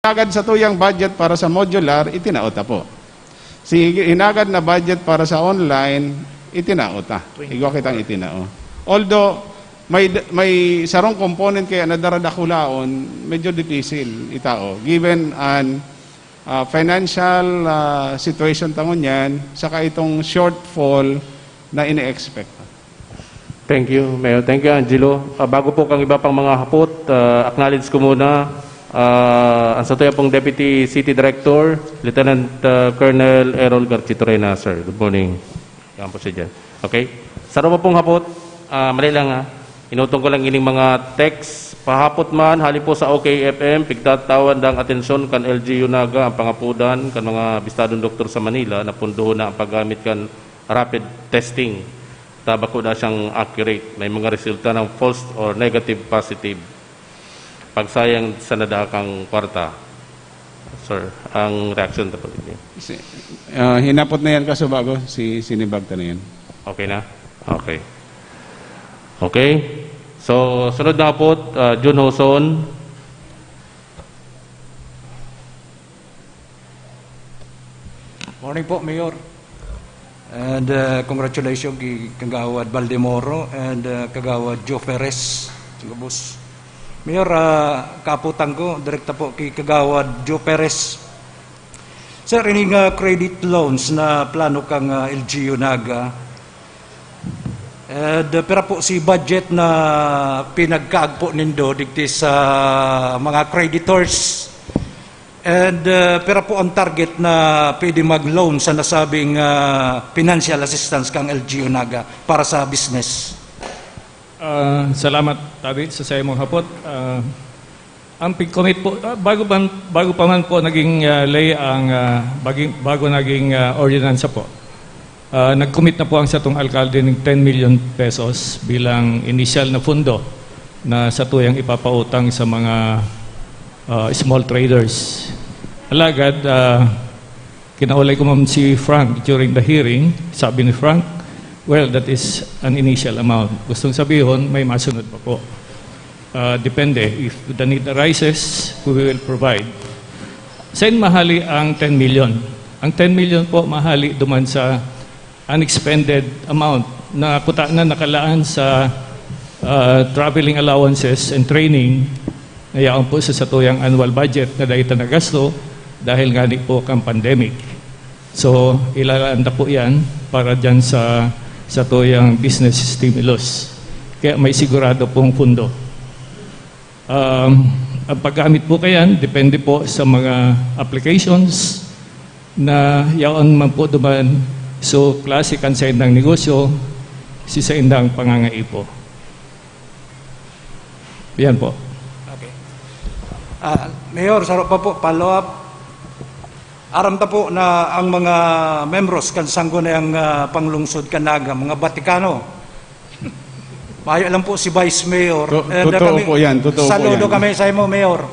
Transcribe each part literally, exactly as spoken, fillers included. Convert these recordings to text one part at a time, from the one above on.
Agad sa tuyang budget para sa modular, itinao ta po. Si hinagad na budget para sa online, itinao ta. Igwa kitang itinao. Although, may, may sarong component kaya na daradakulaon, medyo dipisil itao. Given an, ah, financial, ah, situation ta ngunyan, saka itong shortfall na ini-expect. Thank you, Mayor. Thank you, Angelo. Ah, bago po kang iba pang mga hapot, ah, acknowledge ko muna, ah, ang satuya pong Deputy City Director, Lieutenant, ah, Colonel Errol Garchitorena, sir. Good morning. Yan po siya dyan. Okay. Sa robo pong hapot, ah, mali lang ha. Inutong ko lang ining mga text. Pahapot man, hali po sa O K F M, pigtatawan dang atensyon kan L G U Naga ang pangapudan kan mga bistadong doktor sa Manila na punduhon na ang paggamit kan rapid testing. Tabako na siyang accurate. May mga resulta ng false or negative positive. Pagsayang sa nadakang kwarta. Sir, ang reaction ta po ninyo. Si, ah, hinapot na yan kaso bago, si, sinibag ta na yan. Okay na? Okay. Okay. So, sunod na hapot, ah, Jun Hoson. Morning po, Mayor. And uh, congratulations kay Kagawad Baldemoro and uh, Kagawad Joe Perez. Gabos. Mayor, uh, kaaputan ko, direkta po kay Kagawad Joe Perez. Sir, ining uh, credit loans na plano kang uh, L G U Naga, and uh, pira po si budget na pinagkaagpo nindo digdi sa mga creditors? And uh, pira po ang target na pwede mag-loan sa nasabing uh, financial assistance kang L G U Naga para sa business? Ah, salamat, Tabi, sa saimong hapot. Ah, ang pig-commit po, ah, bago, man, bago pa man po naging ah, ley ang ah, baging, bago naging ah, ordinansa po, ah, nag-commit na po ang satong alkalde ng ten million pesos bilang initial na fundo na satuyang ipapautang sa mga ah, small traders. Alagad, ah, kinaulay ko man si Frank during the hearing. Sabi ni Frank, "Well, that is an initial amount." Gustong sabihon, may masunod pa po. Ah, depende. If the need arises, we will provide. Saan mahali ang ten million? Ang ten million po mahali duman sa unexpended amount na kuta na nakalaan sa ah, traveling allowances and training na yaon po sa satuyang annual budget na dai ta nagasto dahil ngani po kan pandemic. So, ilalaan ta po yan para dyan sa satuyang business stimulus. Kaya may sigurado pong pundo. Um, ang paggamit po kayan, depende po sa mga applications na yaon man po duman. So, klase kan saindang negosyo, si saindang pangangaipo. Yan po. Okay. Ah, Mayor, saro pa po, follow up. Aram ta po na ang mga membros kan Sangguniang ah, Panglungsod kan Naga, mga Batikano. Mayo lang po si Vice Mayor. To- And, ah, totoo kami, po yan, totoo po saludo yan. Kami sa imo, Mayor.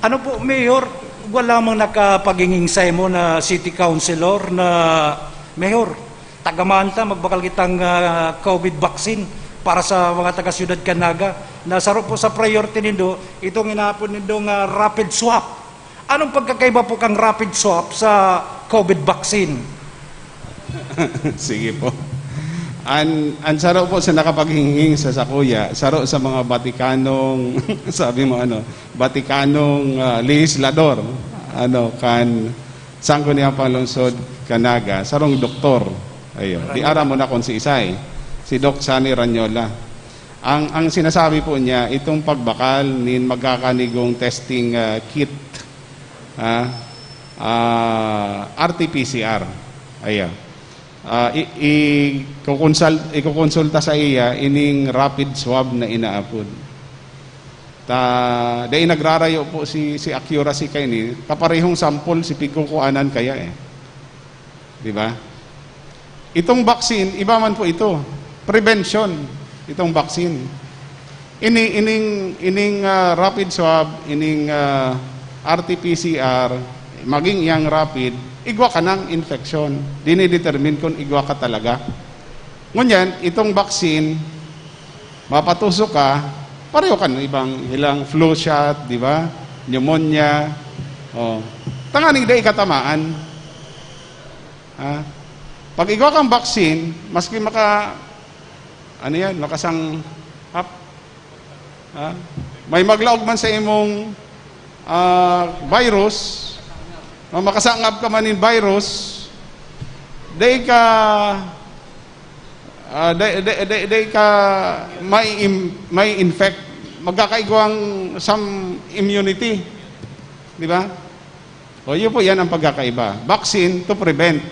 Ano po, Mayor, wala mang nakapaginging sa imo na city councilor na, Mayor, tagaman ta, magbakal kitang ah, COVID vaccine para sa mga taga-siyudad kan Naga. Na saro po sa priority nindo, itong inapon nindo nga rapid swab. Anong pagkakaiba po kang rapid swab sa COVID vaccine? Sige po. An, an saro po sa nakapaghinging sa sakuya, saro sa mga Batikanong, sabi mo ano, Batikanong ah, legislador, ano, kan Sangguniang Panglungsod kan Naga, sarong doktor. Ayo, di aram mo na kung si isay, si Doc Sunny Ranyola. Ang, ang sinasabi po niya, itong pagbakal nin magkakanigong testing ah, kit, ah, ah, R T P C R. Ayan. Ah, i, i, kukonsal, ikukonsulta sa iya ining rapid swab na inaapod. Ta, dai nagrarayo po si, si Accuracy kaini, kaparehong sample si pigkukuanan kaya eh. Di ba? Itong vaccine, iba man po ito. Prevention, itong vaccine. Ini, ining, ining ah, rapid swab, ining ah, R T P C R, maging iyang rapid, igwa ka ng infection. Dinidetermine kung igwa ka talaga. Ngunyan, itong vaccine, mapatusok ka, pareho ka ng ibang hilang flu shot, di ba? Pneumonia, Oh. Tanganing dai katamaan. Ha? Pag igwa kang vaccine, maski maka, ano yan, makasanghap. Ha? May maglaog man sa imong, ah, virus, o makasangab ka man nin virus, dai ka, ah, dai, dai, dai, dai ka may im-, may infect, magkakaigwang some immunity. Di ba? O, yun po, yan ang pagkakaiba. Vaccine to prevent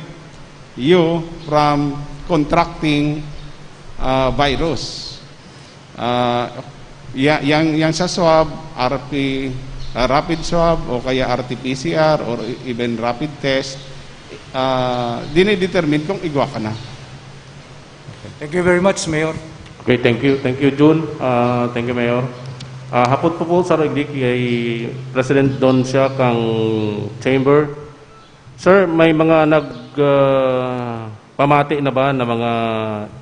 you from contracting, ah, virus. Ah, ya-, yang, yang sa swab, R P, ah, rapid swab o kaya R T P C R or e-, even rapid test, ah, dinidetermine kung igwa ka na. Thank you very much, Mayor. Okay, thank you. Thank you, Jun. Ah, thank you, Mayor. Ah, hapot po po, Sir Igdi, kay President Don siya kang chamber. Sir, may mga nag, ah, pamati na ba na mga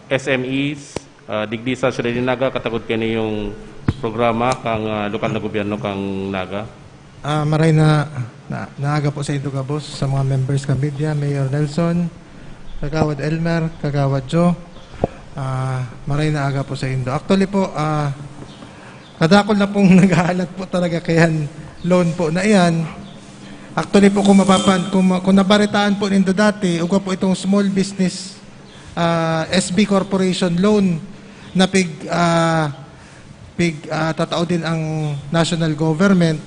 S M Es, ah, digdi sa Siyudad ni Naga, katagod kaini yung programa kang, ah, lokal na gobyerno kang Naga? Ah, maray na, na, naaga po sa indo gabos, sa mga members kan media, Mayor Nelson, Kagawad Elmer, Kagawad Joe. Ah, maray na aga po sa indo. Actually po, ah, kadakol na pong naghahalat po talaga kayan loan po na iyan. Actually po, kung mapapan-, kung, ma-, kung nabaritaan po nindo dati, ugwa po itong small business, ah, S B Corporation loan na pig, ah, pig, ah, tatao din ang national government.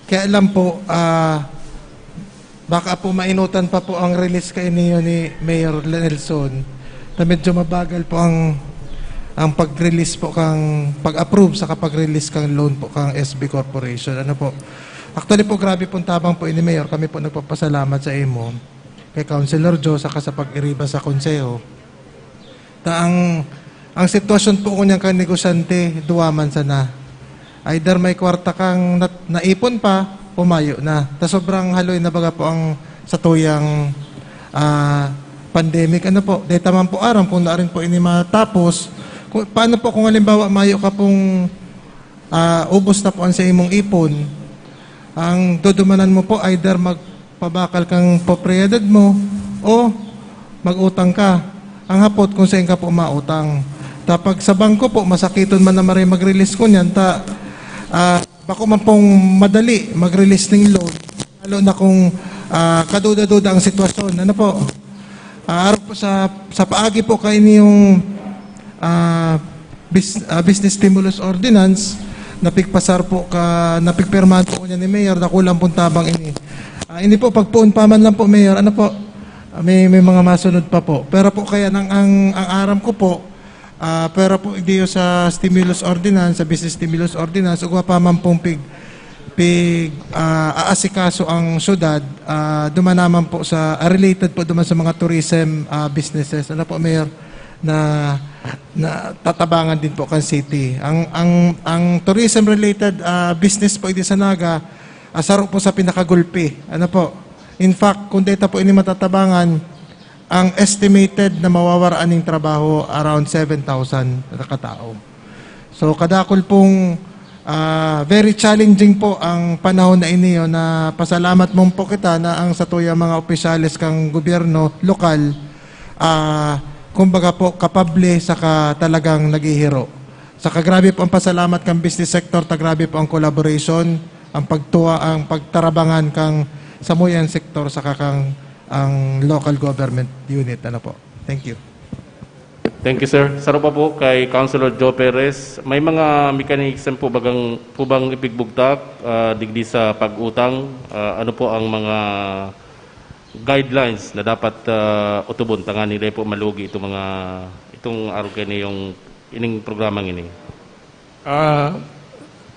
Kaya lang po, ah, baka po mainutan pa po ang release kaini ni Mayor Nelson na medyo mabagal po ang, ang pag-release po kang, pag-approve sa kapag-release kang loan po kang S B Corporation. Ano po? Actually po, grabe pong tabang po ini, Mayor. Kami po nagpapasalamat sa imo, kay Councilor Joe, saka sa pag-iriba sa konseho. Ta ang, ang sitwasyon po ngunyan kan negosyante, duwa man sana. Either may kwarta kang nat-, naipon pa, o mayo na. Ta sobrang haloy na baga po ang satuyang, ah, pandemic. Ano po, deta man po aram kung naarin po ini matapos. Kung, paano po kung halimbawa mayo ka pong, ah, ubos na po ang sa imong ipon? Ang dudumanan mo po, either magpabakal kang propiedad mo o mag-utang ka. Ang hapot kung saan ka po mautang. Tapag sa bangko po, masakiton man na maray mag-release ko niyan. Ta, ah, bako man pong madali mag-release ng loan. Lalo na kung, ah, kaduda-duda ang sitwasyon. Ano po? Ah, arog po sa, sa paagi po kayo niyong, ah, bis-, ah, Business Stimulus Ordinance, napigpasar po ka, napigpirmahan po niya ni Mayor, dakulang pong tabang ini. Ah, ini po, pagpoon pa man lang po, Mayor, ano po, ah, may, may mga masunod pa po. Pero po kaya nang ang, ang aram ko po, ah, pero po diyo sa stimulus ordinance, sa business stimulus ordinance, ugwa pa man pong pig, pig, ah, aasikaso ang syudad, ah, duman naman po sa, ah, related po duman sa mga tourism, ah, businesses. Ano po, Mayor? Na, na tatabangan din po kan city. Ang, ang, ang tourism-related, ah, business po idi sa Naga, ah, saro po sa pinakagulpi. Ano po? In fact, kung data po ini matatabangan, ang estimated na mawawaraan ning trabaho around seven thousand na katao. So, kadakol pong, ah, very challenging po ang panahon na ini, oh, na pasalamat mong po kita na ang satuyang mga opisyales kang gobyerno lokal, ah, kumbaga po, kapable saka talagang naghihiro. Saka grabe po ang pasalamat kang business sector, ta grabe po ang collaboration, ang pagtuwa, ang pagtarabangan kang samuyang sektor saka kang ang local government unit. Ano po? Thank you. Thank you, sir. Saro pa po kay Councilor Joe Perez. May mga mechanism po bagang, po bang ipigbugtak, ah, digdi sa pag-utang? Ah, ano po ang mga guidelines na dapat, ah, utubon tanganing dai po malugi itong mga, itong arog kaini yung ining programang ini? Ah,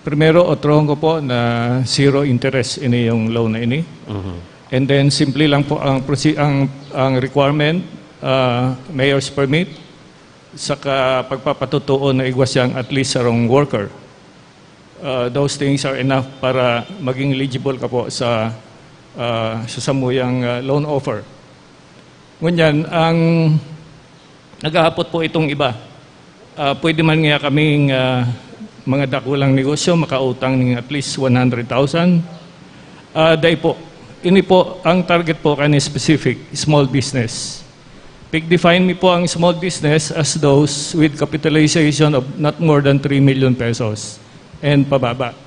primero, otrohon ko po na zero interest ini yung loan na ini. Mhm. And then, simple lang po ang, proce- ang, ang requirement, ah, mayor's permit, saka pagpapatutuo na igwa siyang at least sarong worker. Ah, those things are enough para maging eligible ka po sa, ah, sa samuyang, ah, loan offer. Ngunyan, ang naghahapot po itong iba. Ah, pwede man nga kaming, ah, mga dakulang negosyo makautang ng at least one hundred thousand. Ah, dai po. Ini po, ang target po kan specific, small business. Pig-define mi po ang small business as those with capitalization of not more than three million pesos and pababa.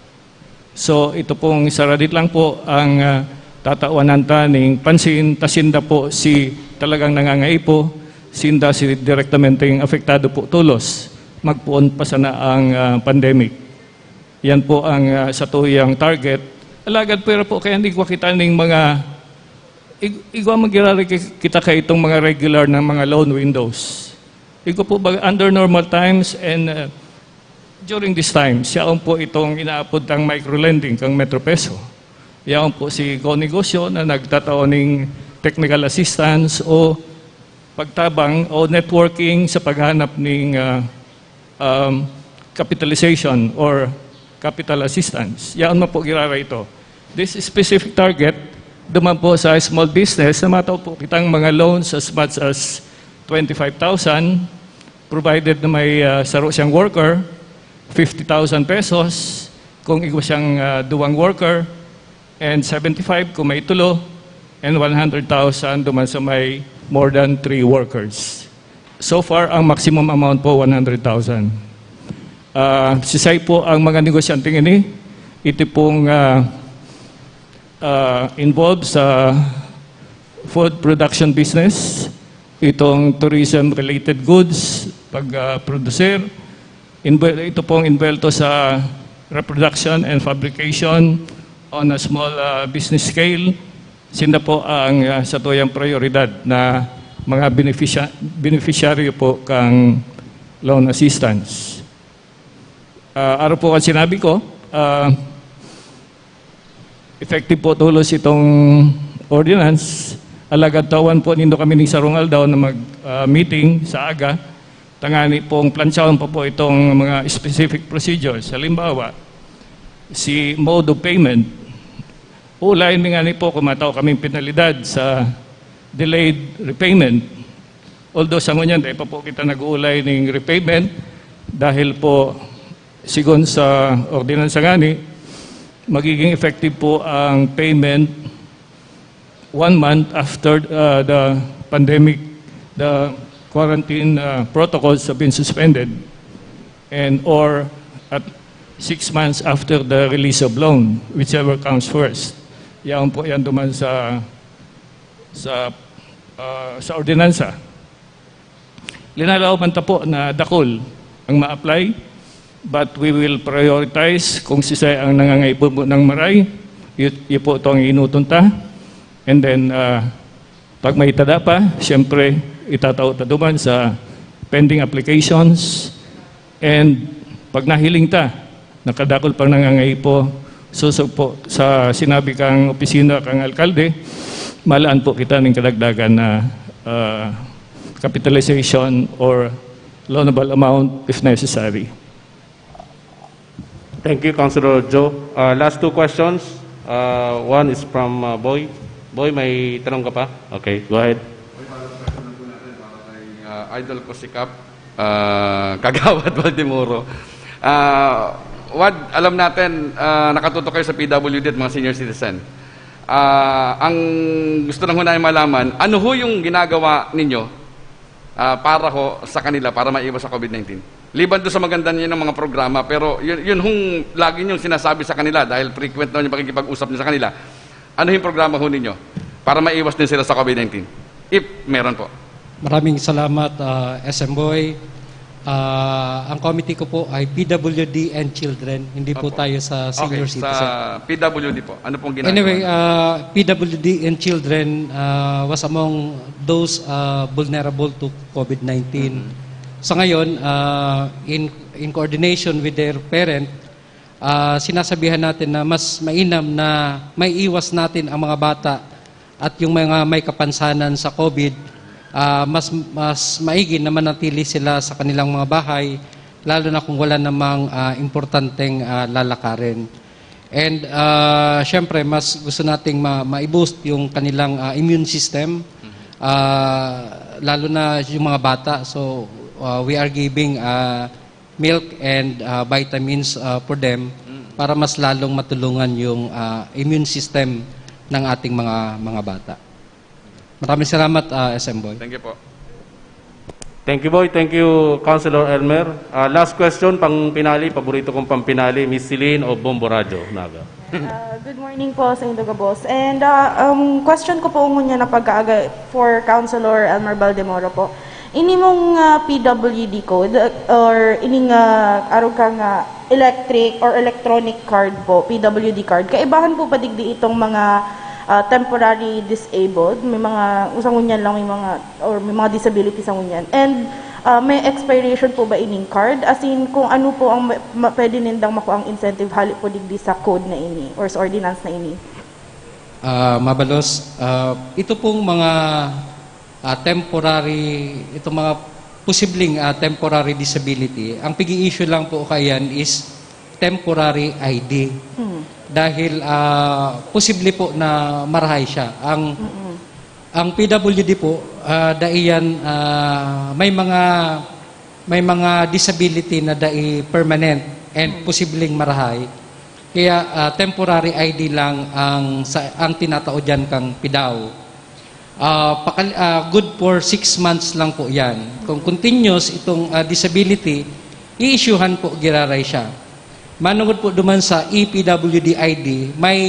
So, ito pong saradit lang po ang, ah, tatawan ta ning pansin, ta sinda po si talagang nangangaipo, sinda si direktamenteng apektado po tolos, magpoon pa sana ang, ah, pandemic. Yan po ang, ah, satuyang target. Alagad pero po, kaya igwa kita ning mga, ig-, igwa man girari ki-, kita kaitong mga regular na mga loan windows. Igwa po ba, under normal times and, ah, during this time, siya po itong inaapod tang micro-lending kang Metro Peso. Yaon po si Go Negosyo na nagtatao ning technical assistance o pagtabang o networking sa paghanap ning, ah, um, capitalization or capital assistance. Yaon man po girara ito. This specific target, duman po sa small business na matao po kitang mga loans as much as twenty-five thousand, provided na may, ah, saro siyang worker, fifty thousand pesos, kung igwa siyang, ah, duwang worker, and seventy-five kung may tulo, and one hundred thousand duman sa may more than three workers. So far, ang maximum amount po, one hundred thousand. Ah, sisay po ang mga negosyanteng ini. Ito pong, ah, ah, involved sa food production business, itong tourism-related goods, pag, ah, producer. Inve-, ito pong involved sa reproduction and fabrication on a small, ah, business scale. Sinda po ang, ah, satuyang prioridad na mga beneficia-, beneficiaryo po kang loan assistance. Ah, arog po kan sinabi ko, ah, effective po tolos itong ordinance. Alagad tawan po nindo kami ning sarong aldaw na mag, ah, meeting sa aga. Tangani pong planchahon pa po itong mga specific procedures. Halimbawa, si mode of payment. Uulayan mi ngani po kung matao kaming penalidad sa delayed repayment. Although sa ngunyan, dai pa po kita nag-uulay ning repayment dahil po, sigon sa ordinansa ngani, magiging effective po ang payment one month after, uh, the pandemic, the quarantine, uh, protocols have been suspended, and or at six months after the release of loan, whichever comes first. Yaon po yan duman sa, sa, uh, sa ordinansa. Linalaw man ta po na dakul ang ma-apply, but we will prioritize kung sisay ang nangangaipo po ng maray. Yu-, yu po itong inuton ta. And then, ah, pag may tada pa, siyempre, itatao ta duman sa pending applications. And pag nahiling ta, nakadakul pang nangangaipo, sosog po sa sinabi kang opisina kang alkalde, malaan po kita ning kadagdagan na, ah, capitalization or loanable amount if necessary. Thank you, Councilor Joe. Uh, last two questions. Uh, one is from uh, Boy. Boy, may tanong ka pa? Okay, go ahead. Uh, idol ko si Kap, uh, Kagawad Baldemoro. Uh, Wad, alam natin, uh, nakatutok kayo sa P W D at mga senior citizen. Uh, ang gusto ng hunay malaman, ano ho yung ginagawa ninyo uh, para ho sa kanila para maiwas sa COVID nineteen? Liban doon sa maganda niyo ng mga programa, pero yun, yun hong lagi niyong sinasabi sa kanila dahil frequent naman yung pakikipag-usap niyo sa kanila. Ano yung programa ho ninyo para maiwas din sila sa COVID nineteen? If meron po. Maraming salamat, ah, S M Boy. Ah, ang committee ko po ay P W D and Children. Hindi po Opo. Tayo sa senior Okay, citizen. Sa P W D po, ano pong ginagawa? Anyway, niyo? Uh, P W D and Children uh, was among those uh, vulnerable to COVID nineteen. Sa ngayon, uh, in, in coordination with their parent, uh, sinasabihan natin na mas mainam na maiiwas natin ang mga bata at yung mga may kapansanan sa COVID, ah, mas, mas maigi na manatili sila sa kanilang mga bahay, lalo na kung wala namang ah, importanteng ah, lalakarin. And ah, syempre, mas gusto nating ma- ma-boost yung kanilang ah, immune system, ah, lalo na yung mga bata. So, ah, we are giving ah, milk and ah, vitamins ah, for them. para mas lalong matulungan yung, ah, immune system ng ating mga, mga bata. Maraming salamat, ah, S M Boy. Thank you po. Thank you, Boy. Thank you, Councilor Elmer. Ah, last question, pang pinali, paborito kong pang pinali, Miss Celine of Bombo Radyo, Naga. Uh, good morning po sa indo gabos. And uh, um, question ko po ngunyan na pagkaaga for Councilor Elmer Baldemoro po. Ini mong uh, P W D code uh, or ining uh, arog ka nga electric or electronic card po, P W D card, kaibahan po ba digdi itong mga uh, temporary disabled? May mga, sa ngunyan lang may mga, or may mga disability sa ngunyan. And uh, may expiration po ba ining card? As in, kung ano po ang ma- ma- pwede nindang makuha ang incentive hali po digdi sa code na ini or sa ordinance na ini? Ah, mabalos, ah, ito pong mga ah, temporary, itong mga posibleng ah, temporary disability, ang pig-i-issue lang po kayan is temporary I D. Dahil ah, posible po na marahay siya. Ang ang P W D po, ah, dai yan, ah, may mga may mga disability na dai permanent and posibleng marahay. Kaya ah, temporary I D lang ang sa, ang tinatao diyan kang PDAO. Ah, pakal- ah, good for six months lang po 'yan. Kung continuous itong ah, disability, i-issuehan po giraray siya. Manungod po duman sa E P W D I D, may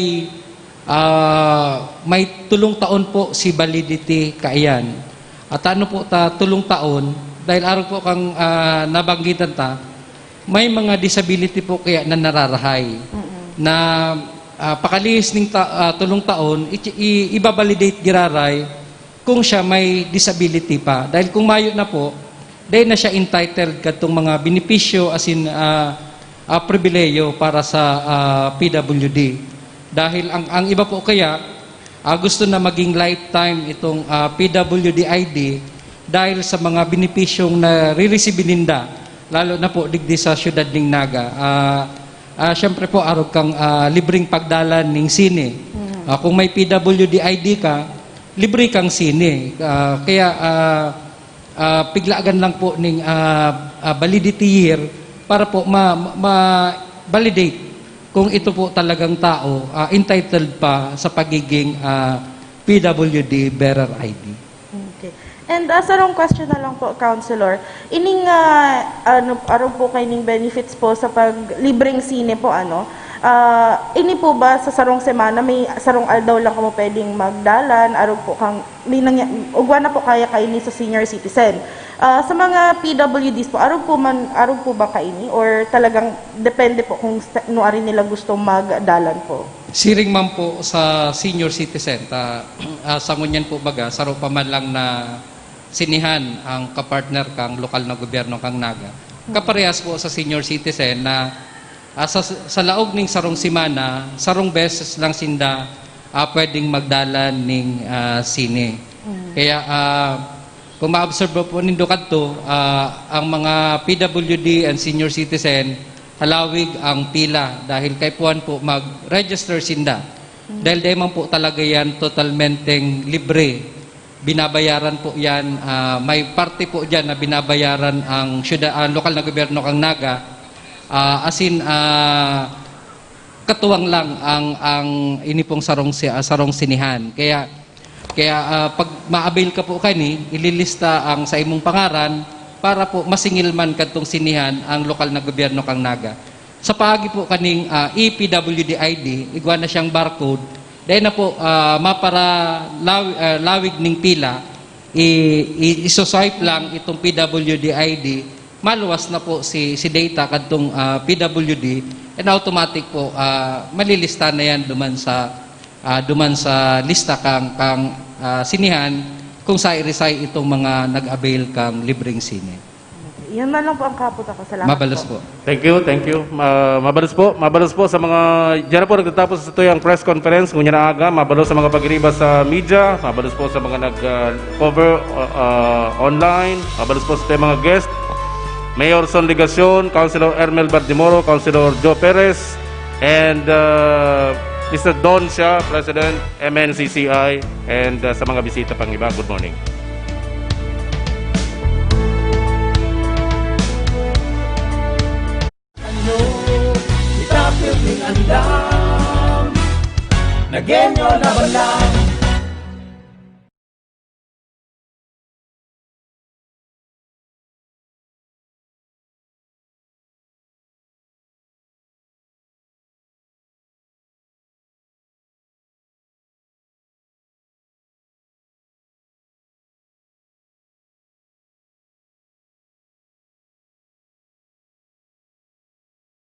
ah, may tulong taon po si validity kaiyan. At ano po ta tulong taon, dahil arog po kang ah, nabanggitan ta, may mga disability po kaya na nararahay na ah, pakalihis ning ta- ah, tulong taon, i- i- ibabalidate giraray kung siya may disability pa. Dahil kung mayo na po, dahil na siya entitled katong mga benepisyo as in ah, ah, pribileyo para sa ah, P W D. Dahil ang, ang iba po kaya, ah, gusto na maging lifetime itong ah, P W D I D dahil sa mga benepisyong na ririsibin ninda, lalo na po digdi sa siyudad ning Naga. Ah, ah, siyempre po, arog kang ah, libreng pagdalan ning sine. Ah, kung may P W D I D ka, libre kang sine. Ah, kaya ah, ah, piglagan lang po ning ah, ah, validity year para po ma, ma validate kung ito po talagang tao ah, entitled pa sa pagiging ah, P W D bearer I D. Okay. And uh, sarong question na lang po, Councilor. Ining uh, ano, arog po kay ning benefits po sa pag libreng sine po, ano? Uh, ini po ba sa sarong semana may sarong aldaw lang kamo pwedeng magdalan, arog po kang may nangya, ugwa na po kaya kaini sa senior citizen. Uh, sa mga P W Ds po, arog po man arog po ba kaini or talagang depende po kung sa- no ari nila gusto magdalan po? Siring man po sa senior citizen, ta, ah, sa ngunyan po baga, saro pa man lang na sinihan ang kapartner kang lokal na gobyerno kang Naga. Kaparehas po sa senior citizen na ah, sa, sa laog ning sarong semana, sarong beses lang sinda ah, pwedeng magdalan ning ah, sine. Kaya ah, kung ma-observe po nindo kadto, ah, ang mga P W D and senior citizen, halawig ang pila dahil kaipuhan po mag-register sinda. Dahil dai man po talaga yan totalmenteng libre. Binabayaran po yan, ah, may parte po dyan na binabayaran ang, syudad, ang lokal na gobyerno kang Naga. Ah, as in, ah, katuwang lang ang, ang ini pong sarong, si- ah, sarong sinihan. Kaya, kaya ah, pag ma-avail ka po kani, ililista ang sa imong pangaran para po masingil man kadtong sinihan ang lokal na gobyerno kang Naga. Sa paagi po kaning ah, E P W D I D, igwa na siyang barcode, dahil na po ah, mapara law- ah, lawig ning pila, i- i- isuswipe lang itong P W D I D, maluwas na po si si data kadtong ah, P W D, and automatic po ah, malilista na yan duman sa ah, duman sa lista kang kang ah, sinihan kung sa irisay itong mga nag-avail kang libreng sine. Yan na lang po ang kapot ako. Salamat Mabalos po. Thank you, thank you. Ma- mabalos po, mabalos po sa mga, diyan na po nagtatapos sa tuyang press conference. Ngunyan na aga, mabalos sa mga pagiriba sa media, mabalos po sa mga nag-cover uh, uh, online, mabalos po sa tuyang mga guest. Mayor Son Legacion, Councilor Ermel Bardimoro, Councilor Joe Perez, and uh, Mister Don siya, President M N C C I, and uh, sa mga bisita pang iba. Good morning. Itapil ning Tagenyo, laban lang.